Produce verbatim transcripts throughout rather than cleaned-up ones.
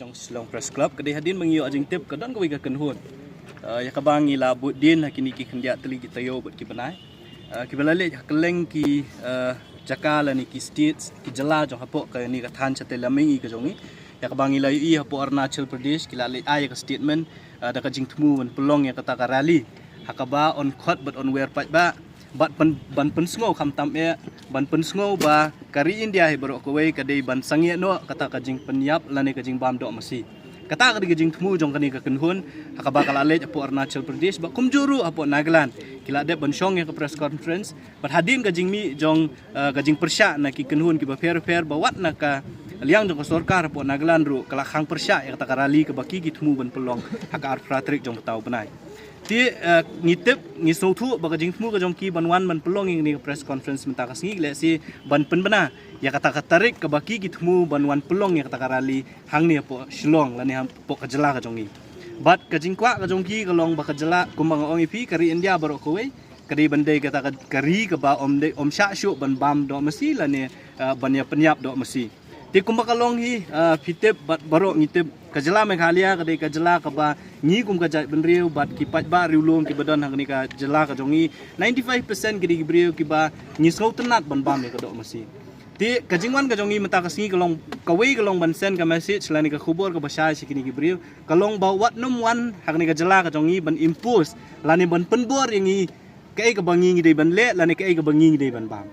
Jong Shillong Press Club, ka dei hadien ba ngi ïoh jingtip ka don kawei ka kynhun, eh, ïa kaba ngi la bud dien ha kine ki khyndiat tylli ki taïew bad ki bnai, eh, kiba la leit ha kylleng ki, eh, jaka lane ki states, ki jylla jong hapoh kane ka thaiñ shatei lam mihngi ka jong ngi. Ïa kaba ngi la ïohi hapoh Arunachal Pradesh, ki la leit ai ïa ka statement, eh, da ka jingthmu ban pynlong ïa kata ka rally ha kaba yn khot bad yn wer paidbah bad pyn-, ban pynsngew khamtam eh, ban pynsngew ba ka ri India hi baroh kawei ka dei ban sangeh noh kata ka jingpynïap lane ka jingbam doh masi. Kata ka dei ka jingthmu jong kane ka kynhun ha kaba ka la leit hapoh Arunachal Pradesh bad kumjuh ruh hapoh Nagaland. Ki la dep ban shong ïa ka press conference bad hadien ka jingmih jong, eh, ka jingpyrshah na ki kynhun kiba pher pher bad wat na ka liang jong ka sorkar hapoh Nagaland ruh ka la khang pyrshah ïa kata ka rally kaba ki ki thmu ban pynlong ha ka arphew phra tarik jong mynta u bnai. Te, eh, ngi tip, ngi sngewthuh ba ka jingthmu ka jong ki ban wan ban pynlong ïa kane ka press conference mynta ka sngi lehse ban pynbna ïa kata ka tarik kaba ki ki thmu ban wan pynlong ïa kata ka rally hangne hapoh Shillong lane hapoh ka jylla ka jong ngi. Bad ka jingkwah ka jong ki ka long ba ka jylla kumba nga ong ïa phi ka ri India baroh kawei ka dei ban dei kata ka, ka ri kaba ym dei, ym shah shuh ban bam doh masi lane, eh, ban ïa pynïap doh masi. Te kumba ka long hi, eh, phi tip bad baroh ngi tip ka jylla Meghalaya ka dei ka jylla kaba ngi kum ka jaitbynriew bad ki paidbah riewlum kiba don ha kane ka jylla ka jong ngi, ninety-five percent ki dei ki briew kiba ngi sngewtynnat ban bam ïa ka doh masi. Te ka jingwan ka jong ngi mynta ka sngi ka long, kawei ka long ban send ka message lane ka khubor kaba shai sha kine ki briew, ka long ba wat nym wan ha kane ka jylla ka jong ngi ban impose lane ban pynbor ïa ngi kaei kaba ngi ngi dei ban leh lane kaei kaba ngi ngi dei ban bam.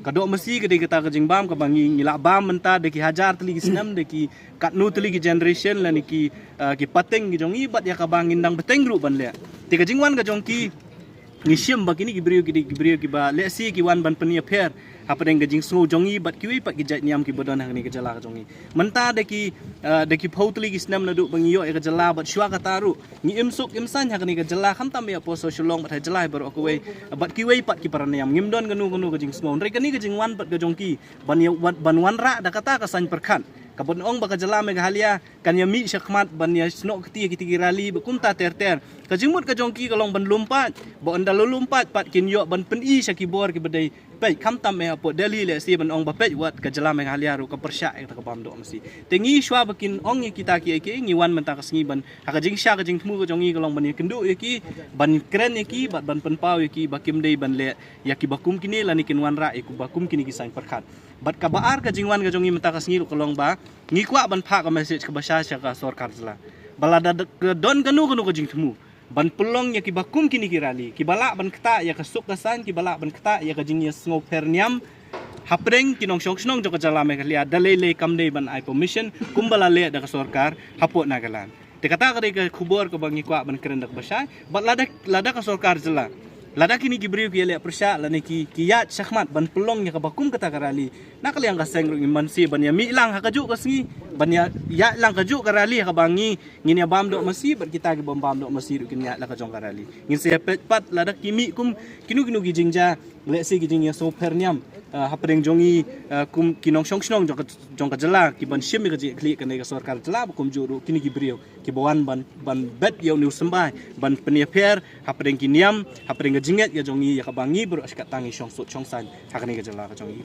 Ka doh masi ka dei kata ka jingbam kaba ngi ngi la bam mynta da ki hajar tylli ki snem, da ki katno tylli ki generation lane ki, ah, ki pateng ki jong ngi bad ïa kaba ngin dang bteng ruh ban leh. Te ka jingwan ka jong ki, ngi shim ba kine ki briew ki dei ki briew kiba lehse ki wan ban pynïapher hapdeng ka jingsngew jong ngi bad kiwei pat ki jait niam kiba don ha kane ka jylla ka jong ngi. Mynta da ki, ah, da ki phew tylli ki snem naduh ba ngi ïoh ïa ka jylla bad shuwa kata ruh ngi im suk im saiñ ha kane ka jylla khamtam ïa post Shillong bad ha jylla hi baroh kawei bad kiwei pat ki para niam. Ngim don kano kano ka jingsngew. Hynrei kane ka jingwan pat ka jong ki ban ïa, wan, ban wanrah da kata ka saiñ pyrkhat kaban ong ba ka jylla Meghalaya kan ïa mih shakhmat ban ïa snoh kti ïa kita ki rally bad kumta ter ter. Ka jingmut ka jong ki ka long ban lum paid, ba ynda la lum paid pat kin ïoh ban pyni sha ki bor kiba dei peit, khamtam eh hapoh Delhi lehse ban ong ba peit wat ka jylla Meghalaya ruh ka pyrshah ïa kata ka bam doh masi. Te ngi shuwa ba kin ong ïa kita kiei kiei ngi wan mynta ka sngi ban ha ka jingshisha ka jingthmu ka jong ngi ka long ban ïakynduh ïa ki, ban kren ïa ki bad ban pynpaw ïa ki ba kim dei ban leh ïa kiba kum kine lane kin wanrah ïa kiba kum kine ki saiñ pyrkhat. Bad kaba ar ka jingwan ka jong ngi mynta ka sngi ruh ka long ba ngi kwah ban phah ka message kaba shai sha ka sorkar jylla ba lada ka don kano kano ka jingthmu ban pynlong ïa kiba kum kine ki rally, kiba lah ban ktah ïa ka suk ka saiñ, kiba lah ban ktah ïa ka jingïasngewpher niam hapdeng ki nongshong shnong jong ka jylla Meghalaya, da lei lei kam dei ban ai permission kumba la leh da ka sorkar hapoh Nagaland. Te kata ka dei ka khubor kaba ngi kwah ban kren da kaba shai. Bad lada, lada ka sorkar jylla, lada kine ki briew ki ïaleh pyrshah lane ki, ki ïaid shakhmat ban pynlong ïa kaba kum kata ka rally, na ka liang ka seng ruh ngim banse ban ïa mih lang ha kajuh ka sngi ban ïa ïaid lang kajuh ka rally ha kaba ngi ngin ïa bam doh masi bad kita ki bym bam doh masi ruh kin ïaid la ka jong ka rally. Ngin sa ïa peit pat lada ki mih kum kino kino ki jingjia, lehse ki jingïasngewpher niam, ah, hapdeng jong ngi, ah, kum ki nongshong shnong jong ka, jong ka jylla kiban shim ïa ka jingïakhlieh kane ka sorkar jylla bad kumjuh ruh kine ki briew kiba wan ban, ban bet ïa une u symbai ban pynïapher hapdeng ki niam, hapdeng ka jingngeit ka jong ngi ïa kaba ngi baroh shi katta ngi shong suk shong saiñ ha kane ka jylla ka jong ngi.